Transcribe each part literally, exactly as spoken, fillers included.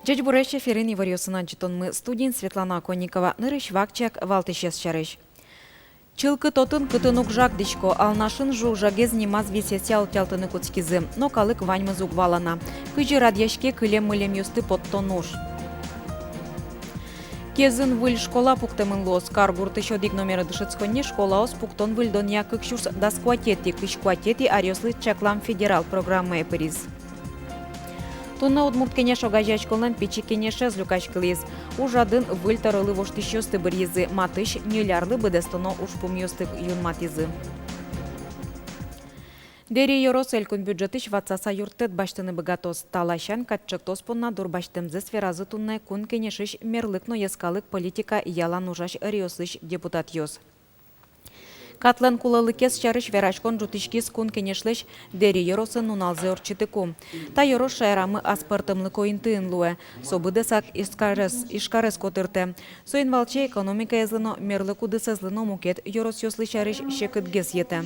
Ӟечбуресь! Эфирын иворъёсын ӝытонмы, студиын Светлана Оконникова. Нырысь вакчияк валтӥсез сярысь. Чылкыт отын, кытын уг жагдӥсько. Алнашын «Жуг-жагез» нимаз висъяса утялтыны кутскизы, но калык ваньмыз уг вала на. Кызьы радъяське кылем-мылемъёсты поттон уж? Кезын выль школа пуктэмын луоз. Каргуртысь одӥг номеро дышетсконни школаос пуктон-выльдонъя кык сюрс дас куатетӥ, кызь куатетӥ аръёслы чаклам федерал программае пыриз. Туннэ «Удмурт кенеш» огазеяськонлэн пичи кенешез люкаськылӥз. Ужрадын выль тӧролы воштӥсьёсты быръизы, матысь ньыль арлы быдэстоно ужпумъёсты юнматӥзы. Дэри ёрос элькун бюджетысь ватсаса юрттэт басьтыны быгатоз. Та ласянь кат ӵектос понна дурбасьтэмзэс веразы туннэ Кун Кенешысь мерлык но йӧскалык политика ялан ужась ёросысь депутатъёс. Катлэн кулэлыкез сярысь вераськон ӝутӥськиз Кун Кенешлэсь Дэри ёросын нуналзэ ортчытыку. Та ёрос шаерамы аспӧртэмлыко интыын луэ. Со быдэсак Ижкарез, Ижкарез котыртэ. Соин валче экономикаезлы но, мерлык удысэзлы но мукет ёросъёслы сярысь секытгес йӧтэ.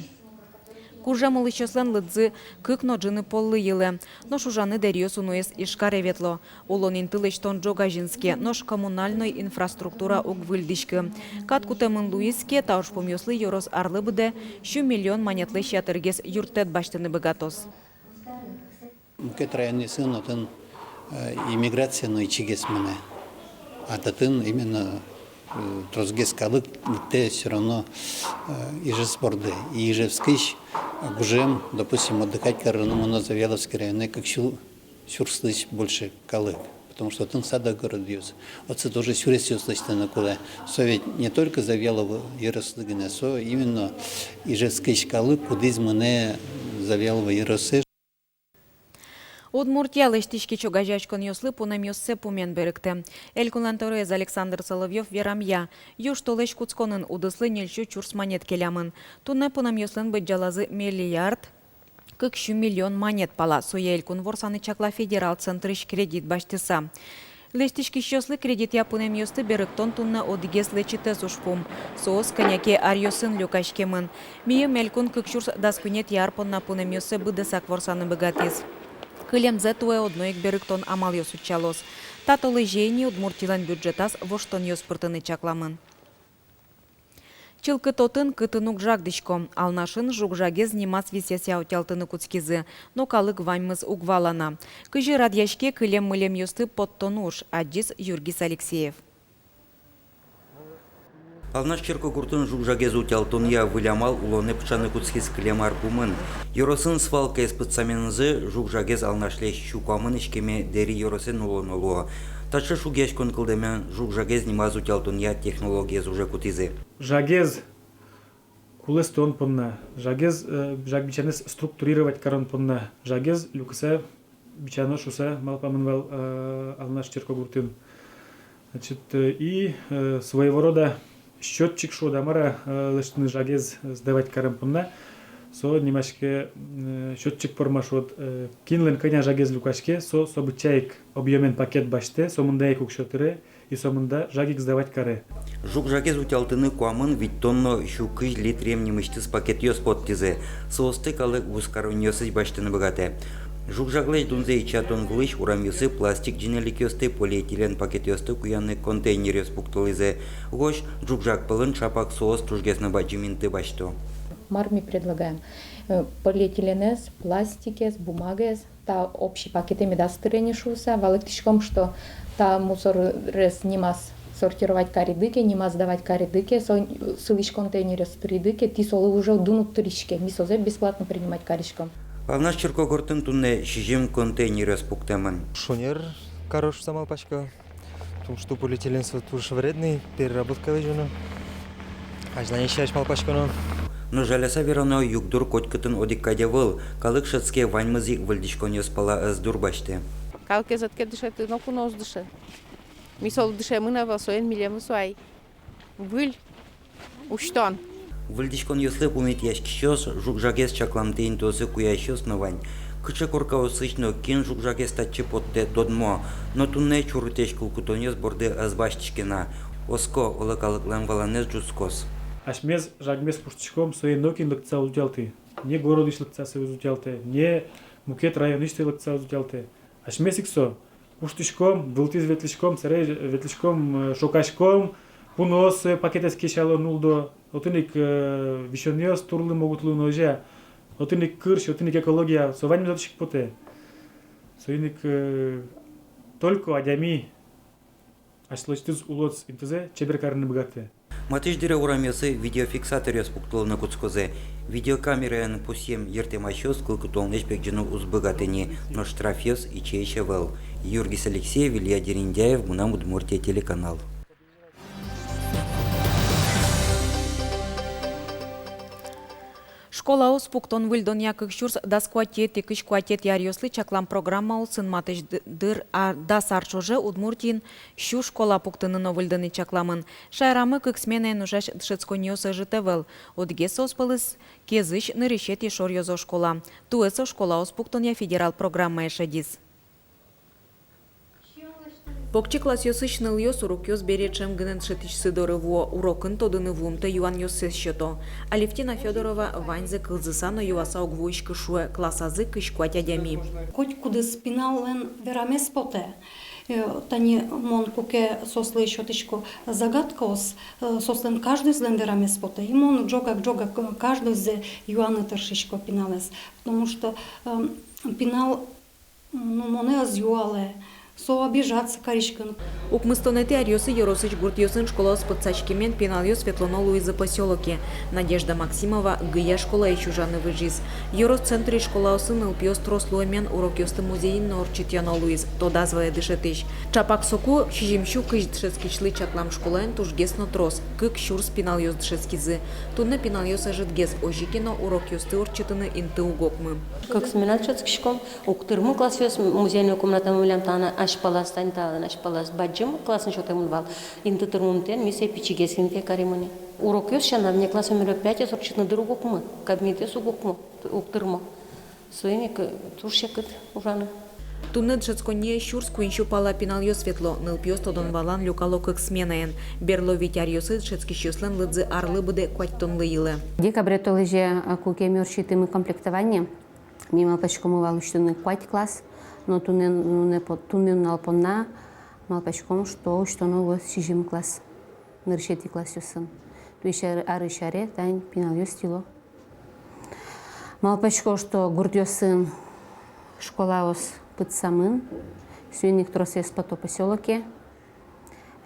Кужем улӥсьёслэн лыдзы кык но ӝыны поллы йылэ. Нош ужаны дэриос уноез Ижкаре ветло. Улон интылэсь тон ӝог азинске, нош коммунальной инфраструктура уг выльдӥськы. Кат кутэмын луиз ке, та ужпумъёслы ёрос арлы быдэ сю миллион манетлэсь ятыргес юрттэт басьтыны быгатоз. Мукет районъёсын отын, э, иммиграция но ичигес мынэ. А татын именно, э, тросгес калык лыктэ всё равно, э, Ижевск борды. И Ижевскысь гужем, допустим, отдыхать карыны мыно Завьяловский районэ кык сю сюрслэсь больше калык. Потому что отын садогородъёс. Отсы тоже сюресъёс лэсьтыны кулэ. Со ведь не только Завьялово ёрослы гинэ, со именно Ижевскысь калык, кудӥз мынэ Завьялово ёросэ. Удмуртия лэсьтӥськись огазеяськонъёслы пунэмъёссэ пумен берыктэ. Элькунлэн тӧроез Александр Соловьёв верамъя, южтолэзь кутсконын удыслы ньыль сю сюрс манет келямын. Туннэ пунэмъёслэн быдӟалазы миллиард кык сю миллион манет пала. Сое элькун ворсаны чакла федерал центрысь кредит басьтыса. Лэсьтӥськисьёслы кредитъя пунэмъёсты берыктон туннэ одӥгез лэчытэз ужпум. Соос кӧня ке аръёсын люкаськемын. Мийым элькун кык сюрс дас куинетӥ ар понна пунэмъёссэ быдэсак ворсаны быгатӥз. Кылемзэ туэ одно ик берыктон амалъёс утчалоз. Та толэзе ини Удмуртилэн бюджетаз воштонъёс пыртыны чакламын. Чылкыт отын, кытын уг жагдӥсько. Алнашын «Жуг-жагез» нимаз висъяса утялтыны кутскизы, но калык ваньмыз уг вала на. Кызьы радъяське кылем-мылемъёсты поттон уж, адӟиз Юргис Алексеев. Алнаш черкогуртын «Жуг-жагез» утялтонъя выль амал улонэ пыӵаны кутскиз кылем ар пумын. Ёросын свалкаез пытсаменызы «Жуг-жагез» Алнашлэсь сю куамын иськеме Дэри ёросэн улоно луо. Таӵе шугъяськон кылдэмен «Жуг-жагез» нимаз утялтонъя технологиез уже кутӥзы. Жагез кулэстон понна, жагез, э, жаг бичанэз структурировать карон понна, жагез люкыса бичано шуыса малпамын вал, э, Алнаш черкогуртын. Значит, э, и, э, своего рода счётчик шуод-а, мар-а, э, лэсьтыны жагез сдавать карем понна. Со нимаське, э, счётчик пӧрма шуод, э, кинлэн кӧня жагез люкаське, со, со быдӟа ик объёмен пакет басьтэ, со мында ик уксё тыре, и со мында жаг ик сдавать каре. «Жуг-жагез» утялтыны куамын витьтон но сю кызь литр нимысьтыз пакетъёс поттӥзы. Соосты калык вузкаронниосысь басьтыны быгатэ. «Жуг-жаглэсь» дунзэ ичатон вылысь урамъёсы пластик ӟынеликъёсты, полиэтилен пакетъёсты куяны контейнеръёс пуктылӥзы. Огъёс «Жуг-жаг» пӧлын ӵапак соос тужгес но бадӟым инты басьто. Мар ми предлагаем? Э, полиэтиленэз, пластикез, бумагаез, та общий пакетэ медаз тыре ни шуыса, валэктӥськом, что та мусорез нимаз сортировать кариды ке, нимаз сдавать кариды ке, со, сылӥсь контейнеръёсы тыриды ке, тӥ солы уже дун уд тыриське, ми сое бесплатно принимать кариськом. Алнаш черкогуртын туннэ сизьым контейнеръёс пуктэмын. Шонер каро шуыса малпасько. Потому что полиэтилен со туж вредный, переработка лэзёно. Азьланяз малпаськоно. Но жаляса верано, югдур котькытын одӥг кадь ӧвӧл. Калык шӧдске, ваньмыз ик выльдӥськонъёс пала ӧз дурбасьты. Калыкез ӧд ке дышеты, ноку но уз дыше. Ми солы дышемын ӧвӧл, соин милемлы со ай выль усьтон. Выльдӥськонъёслы пумитъяськисьёс, «Жуг-жагез» чакламтэ интыосы куясьёс но вань. Кыӵе коркаосысь но кин «Жуг-жагез» татчы поттэ, тодмо. Но туннэ чурытэсь кыл кутонъёс борды ӧз басьтӥське на. Оско, оло, калыклэн валанэз ӝутскоз. Асьмеос жагмес пуштӥськом, сое нокин лыктыса уз утялты. Ни городысь лыктыса сое уз утялтэ, ни мукет районысь сое лыктыса уз утялтэ. Асьмеос ик со Куштӥськом, вылтӥз ветлӥськом, сэрен ветлӥськом, э, шокаськом, пуныос, э, пакетэз кесяло, нулло. Отын ик, э, висёнъёс турлы могут луыны, озьы-а. Отын ик кырсь, отын ик экология, со ваньмыз отысь ик потэ. Соин ик, э, только адями асьсэлэсьтыз улос интызэ чебер карыны быгатэ. Матысь дыре урамъёсы видеофиксаторъёс пуктылыны кутскозы. Видеокамераен пусъем йыртэмасьёс кыл кутонлэсь пегӟыны уз быгаты ни, но штрафъёс ичиесь ӧвӧл. Юргис Алексеев, Илья Дерендяев, «Мынам Удмуртие» телеканал. Школаос пуктон-выльдонъя кык сюрс дас куатетӥ, кызь куатетӥ аръёслы чаклам программа улсын матысь ды-, дыр ар-, дас ар ӵоже Удмуртиын сю школа пуктыны но выльдыны чакламын. Шаерамы кык сменаен ужась дышетсконниос ӧжыт ӧвӧл. Одӥгез соос пӧлысь Кезысь нырысетӥ шоръёзо школа. Туэ со школаос пуктонъя федерал программае шедиз. Покчи классъёсысь нылъёс урокъёс бере ӵем гинэ дышетӥсьсы доры вуо, урокын тодыны вуымтэ юанъёссэс сёто. Алевтина Фёдорова ваньзэ кылзыса но юаса уг вуиськы, шуэ, классазы кызь куать адями. Котькудӥз пиналлэн верамез потэ. Э, тани мон куке соослы сётӥсько загадкаос, э, соослэн каждоезлэн верамез потэ. И мон ӝогак, ӝогак, э, каждоезлы юаны тыршисько пиналэз. Потому что, э, пинал, ну, монэ ӧз юалэ, со обижаться кариське. Укмыстонэтӥ аръёсы ёросысь гуртъёсын школаос пытсаськемен пиналъёс ветлоно луизы посёлоке. Надежда Максимова Гыя школаысь ужаны выжиз. Ёрос центрысь школаосын нылпиос трос луэмен, урокъёсты музейын но ортчытъяно луиз, тодаз вае дышетӥсь. Ӵапак соку сизьым сю кызь дышетскисьлы чаклам школаын тужгес но трос, кык сюрс пиналъёс дышетскизы. Туннэ пиналъёс ӧжытгес, озьы ке но урокъёсты ортчытыны инты уг окмы. Кык смена дышетскиськом, уг тырмы классъёс, музейной комнатамы милям тани азьпалаз, тани талэн азьпалаз бадӟым классын сётэмын вал. Инты тырмымтэен ми сое пичигес интые каримы ни. Урокъёс сяна, внеклассной мероприятиос ортчытыны дыр уг окмы, кабинетъёс уг окмы, уг тырмо. Соин ик туж секыт ужаны. Туннэ дышетсконние сюрс куинь сю пала пиналъёс ветло, нылпиос тодон-валан люкало кык сменаен. Берло вить аръёсы дышетскисьёслэн лыдзы арлы быдэ куатьтонлы йылэ. Декабре толэзе, а, куке ми ортчытӥмы комплектование, ми малпаськомы вал усьтыны куать класс, но туннэ, нуны по-, туннэ нунал понна малпаськом, что усьтоно луоз сизьым класс, нырысетӥ классъёсын. Туэ ар-, арысь аре тань пиналъёс тӥло. Малпасько, что гуртъёсын школаос пытсамын, соин ик тросэз пото посёлоке,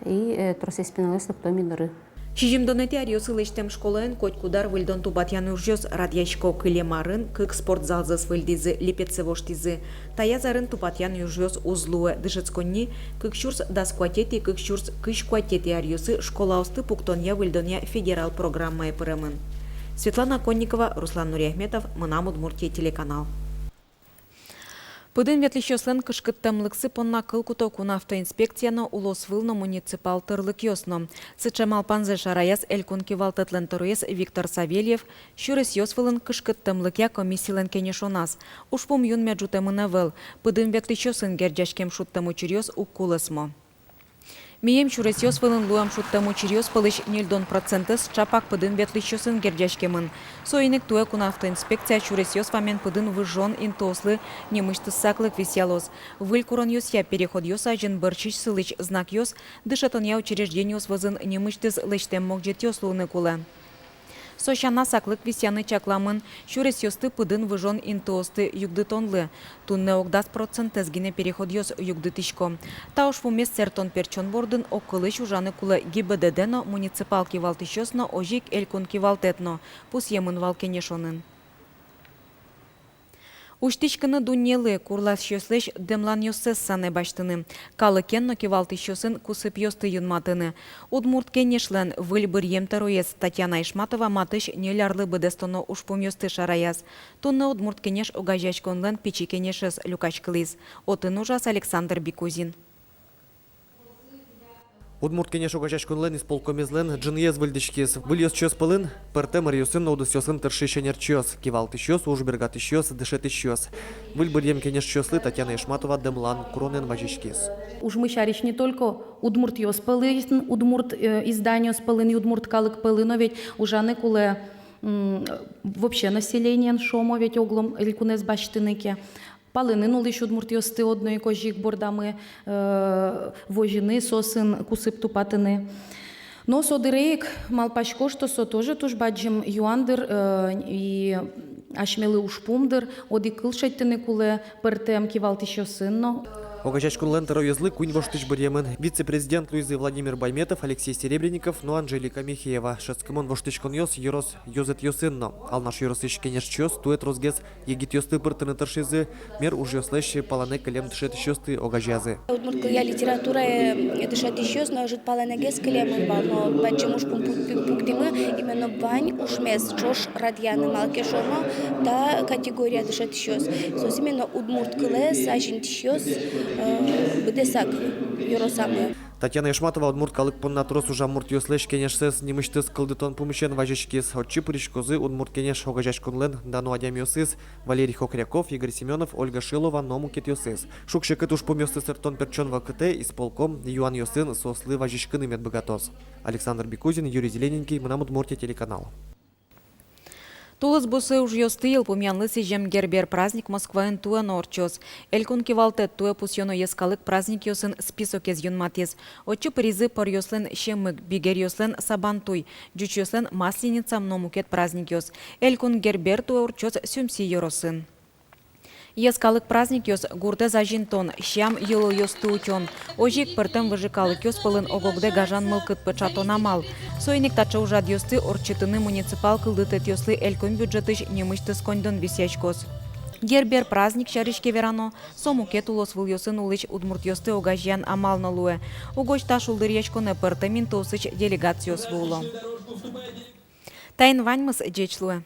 и, э, тросэз пиналъёс лыкто ми доры. Сизьымдонэтӥ аръёсы лэсьтэм школаын котькуд ар выльдон-тупатъян ужъёс радъясько. Кылем арын кык спортзалзэс выльдӥзы, липетсэ воштӥзы. Таяз арын тупатъян ужъёс уз луэ. Дышетсконни кык сюрс дас куатетӥ, кык сюрс кызь куатетӥ аръёсы школаосты пуктонъя-выльдонъя федерал программае пыремын. Светлана Конникова, Руслан Нуриахметов, «Мынам Удмуртие» телеканал. Пыдын ветлӥсьёслэн кышкыттэмлыксы понна кыл куто кун автоинспекция но, улосвыл но муниципал тырлыкъёс но. Сыӵе малпанзэ шараяз элькун кивалтэтлэн тӧроез Виктор Савельев сюресъёс вылын кышкыттэмлыкъя комиссилэн кенешоназ. Ужпум юнме ӝутэмын ӧвӧл. Пыдын ветлӥсьёсын герӟаськем шудтэм учыръёс уг кулэсмо. Мием сюресъёс вылын луэм шудтэм учыръёс пӧлысь ньыльдон процентэз ӵапак пыдын ветлӥсьёсын герӟаськемын. Соин ик туэ кун автоинспекция сюресъёс вамен пыдын выжон интыослы нимысьтыз саклык висъялоз. Выль куронъёсъя переходъёс азьын бӧрсьысь сылӥсь знакъёс дышетонъя учреждениос вӧзын нимысьтыз лэсьтэм могӟетъёс луыны кулэ. Со сяна, саклык висъяны чакламын сюресъёсты пыдын выжон интыосты югдытонлы. Туннэ ог дас процентэз гинэ переходъёс югдытӥсько. Та ужпумез сэртон-пертчон бордын огкылысь ужаны кулэ ГИБДД но, муниципал кивалтӥсьёс но, озьы ик элькун кивалтэт но, пусъемын вал кенешонын. Усьтӥськыны дуннелы, курласьёслэсь дэмланъёссэс санэ басьтыны, калыкен но кивалтӥсьёсын кусыпъёсты юнматыны. Удмурт Кенешлэн выль быръем тӧроез Татьяна Ишматова матысь ньыль арлы быдэстоно ужпумъёсты шараяз. Туннэ Удмурт Кенеш огазеяськонлэн пичи кенешез люкаськылӥз. Отын ужаз Александр Бикузин. Удмурт Кенеш огазеяськонлэн исполкомезлэн ӝыныез выльдӥськиз. Выль ёзчиос пӧлын пӧртэм ӧръёсын но удысъёсын тыршись ӧнерчиос, кивалтӥсьёс, уж бергатӥсьёс, дышетӥсьёс. Выль быръем кенешчиослы Татьяна Ишматова дэмлан куронэн вазиськиз. Ужмы сярысь не только удмуртъёс пӧлын, удмурт, э, изданиос пӧлын, удмурт калык пӧлын, но ведь ужаны кулэ, м, вообще населениен, шуом, ведь оглом элькунэз басьтыны ке. Палэнын улӥсь удмуртъёсты одно ик озьы ик бордамы, э, возьыны, соосын кусып тупатыны. Но со дыре ик малпасько, что со тоже туж бадӟым юан дыр, э, и асьмелы ужпум дыр, одӥг кыл шедьтыны кулэ пӧртэм кивалтӥсьёсын но. Огазеяськонлэн тӧроезлы куинь воштӥсь быръемын. Вице-президент луизы Владимир Байметов, Алексей Серебренников но Анжелика Михеева. Шӧдскымон воштӥськонъёс ёрос ёзэтъёсын но. Алнаш ёросысь кенешчиос туэ тросгес егитъёсты пыртыны тыршизы, мер ужъёслэсь палэнэ кылем дышетӥсьёсты огазеязы. Удмурт кылъя, литературая дышетӥсьёс но ӧжыт палэнэгес кылемын вал, но бадӟым ужпум пук-, пуктӥмы, именно вань ужмес ӵош радъяны, малы ке шуоно та категория дышетӥсьёс, соос именно удмурт кылэз азинтӥсьёс, э, быдэсак ёросамы. Татьяна Ишматова удмурт калык понна трос ужам муртъёслэсь кенешсэс нимысьтыз кылдытон пумысен вазиськиз. Отчы пыриськозы «Удмурт кенеш» огазеяськонлэн дано адямиосыз: Валерий Хохряков, Игорь Семёнов, Ольга Шилова но мукетъёсыз. Шуг-секыт ужпумъёсты сэрттон-пертчон вакытэ исполком юанъёсын соослы вазиськыны мед быгатоз. Александр Бекузин, Юрий Зелененький, «Мынам Удмуртие» телеканал. Тулыс бусы ужъёсты йылпумъянлы сӥзем Гербер праздник Москваын туэ но ортчоз. Элькун кивалтэт туэ пусъёно йӧскалык праздникъёсын списокез юнматӥз. Отчы пыризы поръёслэн Семык, бигеръёслэн Сабантуй, ӟучъёслэн Масленица но мукет праздникъёс. Элькун Гербер туэ ортчоз Сюмси ёросын. Йӧскалык праздникъёс — гуртэз азинтон, сям-йылолъёсты утён, озьы ик пӧртэм выжы калыкъёс пӧлын ог-огдэ гажан мылкыд пыӵатон амал. Соин ик таӵе ужрадъёсты ортчытыны муниципал кылдытэтъёслы элькун бюджетысь нимысьтыз коньдон висъяськоз. Гербер праздник сярысь ке верано, со мукет улосвылъёсын улӥсь удмуртъёсты огазеян амал но луэ. Угось та шулдыръяськонэ пӧртэм интыосысь делегациос вуыло. Таин ваньмыз. Ӟеч луэ.